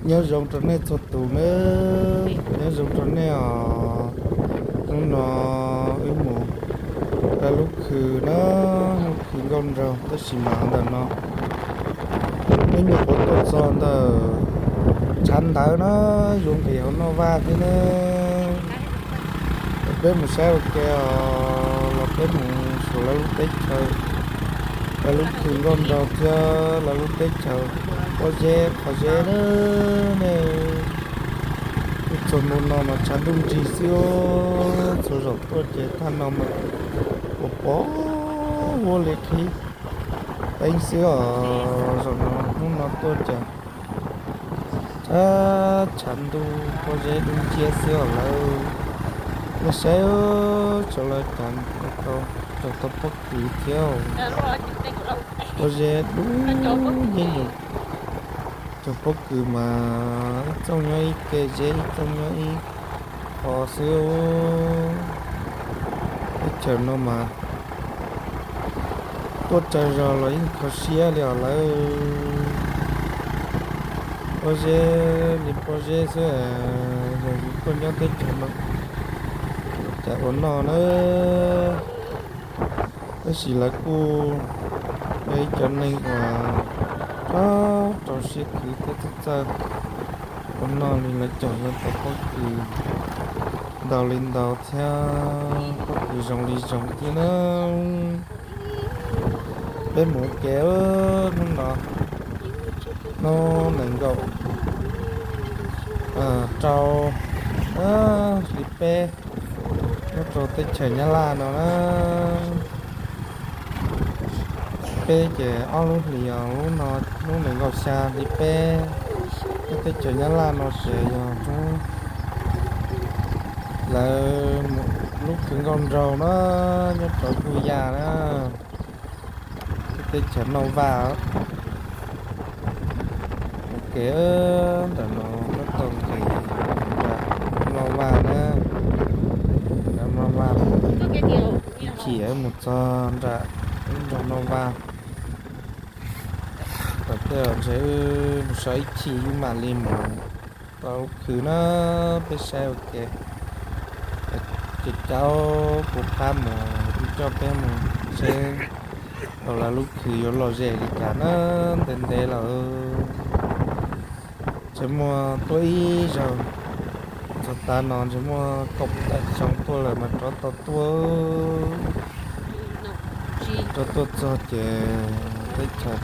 Nyob zoo rau nej txhua tus nawb, nyob zoo rau nej os. Hnub no wb mus rau lub khw na, lub khw nkauj nraug tab sis mas ntawm no peb nyuam qhuav tuaj txog ntawm tshav ntawd na, yuav nqis hauv noj vaj thiab na. Peb mus saib ua ke os, los peb mus saib lawv lub teb chaws, lawv lub khw nkauj nraug thiab lawv lub teb chaws pob zeb qhov zeb na. Nej, txhua hnub no mas tshav ntuj nrig xwb, txhua zaus tuaj ces tag no mas pos pos huab li qhib teeb xwb os. Zaum no hnub no tuaj ces tshav ntuj pob zeb dub nciab xwb os lawv. Nej saib, tsam lawv cov, cov pob kws thiab, pob zeb dub nciab nyuam. Cov pob kws mas ib txooj nyob ib ke, zeb ib txooj nyob ib qho xwb. Teb chaws no mas tuaj tsawg zaus los yeej kho siab li os lawv. Pob zeb li pob zeb xwb, yog yus tuaj nyob teb chaws no cas ua noj na. Tab sis lawv kuj yog ib cov neeg uas rau siab khwv thiab txawj txawj ua noj li lawv cov, lawv tau pob kws ntau li ntau thiab pob kws zoo li zoo thiab na. Peb mus ua ke hnub no, hnub nees nkaum rau hli peb nyob rau teb chaws Nyab Laj no na. Peb ces ob lub hlis os, lub no hnub nees nkaum xya hli peb, nyob teb chaws Nyab Laj no ces yog hnub lawv lub khw nkauj nraug na, nyob rau Puj Yaj na, teb chaws noj vaj. Ua ke ntawm no tab tom nqis nram noj vaj na, nram noj vaj, ib chim mus txog nram lub nroog noj vaj. Tom tej ntshe wb mus so ib chim wb mam li mus tau lub khw na, peb saib ua ke. Ces caub kuv qab mus, kuv coj peb mus seb tau lawv lub khw yuav lom zem li cas na, ntev ntev lawm. Ntshe muaj tuaj ib zaug, txog tav no ntshe muaj kaum tawm xyoo tuaj lawm mas rov tau tuaj. Rov tuaj txog ces teb chaws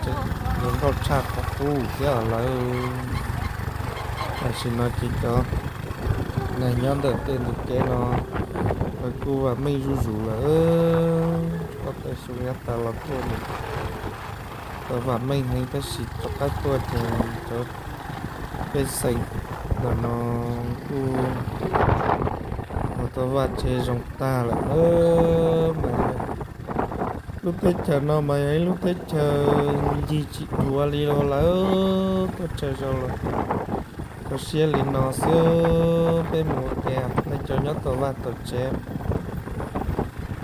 yuav nkauj tshaj qhov qub thiab lawm. Tam sim no ces cov neeg nyob ntawm tej ntug kev no lawv kuj vam meej zuj zus lawm. Txoj kev xyoo yav tas los tuaj, tau vam meej heev tab sis rov qab tuaj ces cov pej xeem ntawm no kuj ua tau vaj tsev zoo tag lawm na. Mas lub teb chaws no mas yog ib lub teb chaws ncig tsis dhuav li los lawm, tuaj tsawg zaus los kho siab li no xwb. Peb mus ua ke, nej cov nyob tom vaj tom tsev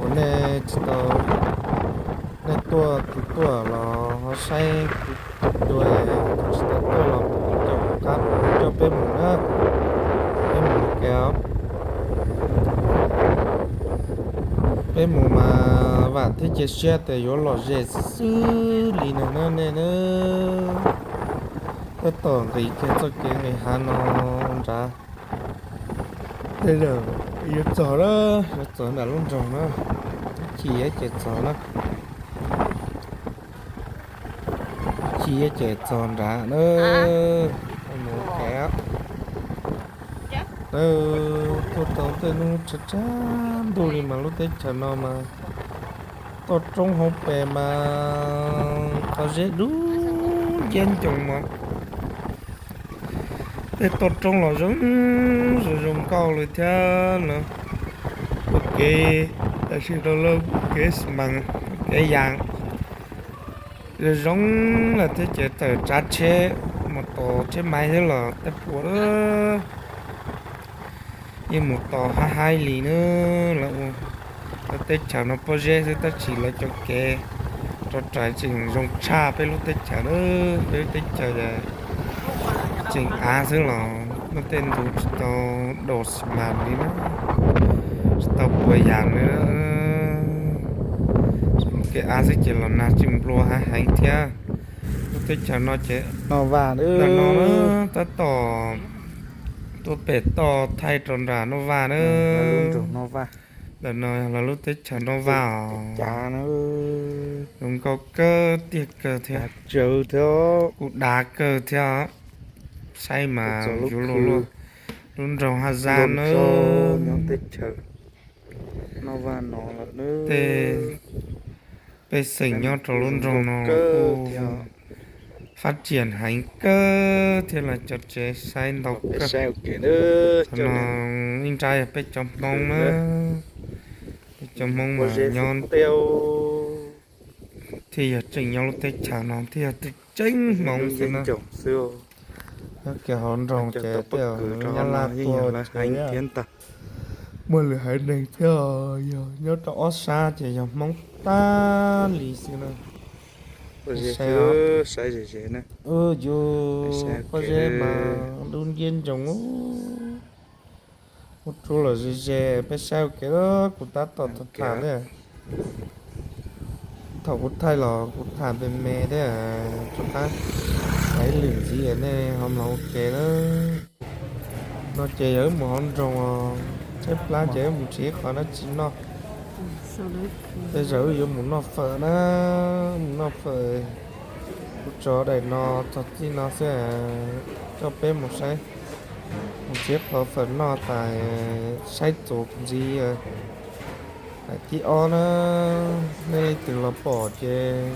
uas nej tsis tau, nej tuaj tus tuaj los ho saib kuv dua, tus tsis tau tuaj los coj kuv qab coj peb mus na. Peb mus ua ke os. Peb mus mas vam thiab cia siab tias yuav lom zem xwb xwb li no na nej na. Tab tom nqis kiag txoj kev nqis hav no nrad. Tej zaum yuav txog na, yuav txog nram lub nroog na. Ib chim ces txog na, ib chim ces txog nrad na. Mus kev, tuaj tau tej hnub tshav tshav ntuj li mas lub teb chaws no mas toj roob hauv pes mas qhov zeb dub nciab ncoo mas tej toj roob los zoo zoo zoo nkauj li thiab no. Ua kev, tam sim no lawv ua kev xi mas, ua kev yas zoo zoo lawm thiab ces tawm tsav tsheb mus tos tsheb maiv thiab los tej puas yeej mus tos haib haib li na. Lawv ua lawv teb chaws no pob zeb xwb tab sis lawv cov kev rov rais tseem zoo tshaj peb lub teb chaws na. Peb lub teb chaws Tseem av xwb los muaj tej ntug tsis tau dau xi mas li na, tsis tau puas yam li. Kev av xwb ces los nag tseem nplua heev heev thiab. Lub teb chaws no ces, ntawm no na, tab tom tuaj pem toj thaij rau nram Noj Vaj na. Ntawm no yog lawv lub teb chaws Noj Vaj os. Zoo nkauj kawg tiag kawg thiab. Kuj dav kawg thiab. Saib mas yuav luag luaj. Lub nroog Haj Zab na. Tej pej xeem nyob rau lub nroog no kuj fab tsiam heev kawg thiab los cov tsev saib ntau kawg. Qhov no ib nrab yog peb cov Hmoob na, peb cov Hmoob mas nyob thiaj yog tseem nyob lub teb chaws no thiaj yog tseeb Hmoob xwb na. Nyob kiag hauv nroog ces tej zaum Nyab Laj tuaj ces muaj lwm haiv neeg thiab, yog nyob rau ob sab ces yog Hmoob tag li xwb na. Saib, yus pob zeb mas dub nciab ntsoov, ua rau los ze ze, peb saib ua ke. Kuv tab tom tham thiab, thaum kuv thaij los kuv tham me me thiab, rov qab tham ib lwm ntxiv nej ho mloog ua ke na. No ces yog wb mus hauv nroog os, tshaib plab ces wb mus nrhiav qhov dab tsi noj. Tej zaum wb yuav mus noj fawm na, mus noj fawm. Kuv tso daim no txog txij no xwb, coj peb mus saib, mus nrhiav qhov fawm noj tas saib txuas ntxiv. Daim thib ob na, nej leej twg los pom ces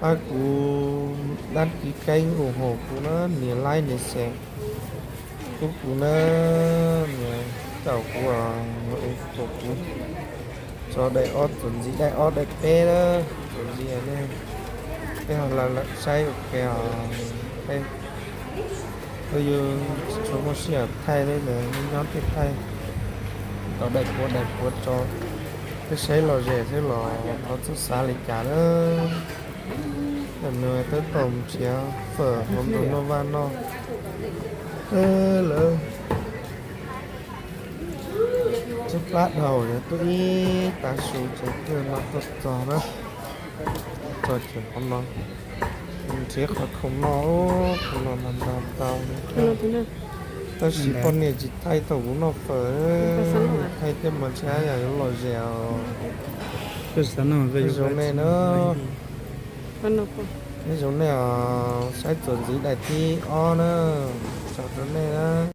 pab kuv dab kis keeb ua hauv kuv na, nias like nias share rau kuv na, nias caum kuv, ua kuv, tso daim ob txuas ntxiv, daim ob daim peb na, txuas ntxiv ne, peb ho lawm saib ua ke os. Peb yus tsis tshua muaj sij hawm thaij li ntawd, nyob nyob thiaj thaij tau daim puav daim puav tso, peb saib lom zem xwb los thov txhob xav li cas na. Tam sim no peb tau mus nrhiav fawm hauv nroog Noj Vaj noj. Lawv tshaib plab dhau, yog tuaj ib tag su ces thiaj no tuaj txog na. Txog ces qhov no nrhiav qhov khoom noj, khoom noj mas ntau ntau. Tab sis poj niam tsis thaij thaum kuv noj fawm, thaij thiab mas ntshai yam yuav lom zem os. Peb zoo nej na, peb zoo nej os, saib txuas ntxiv daim thib ob na, tso rau nej na.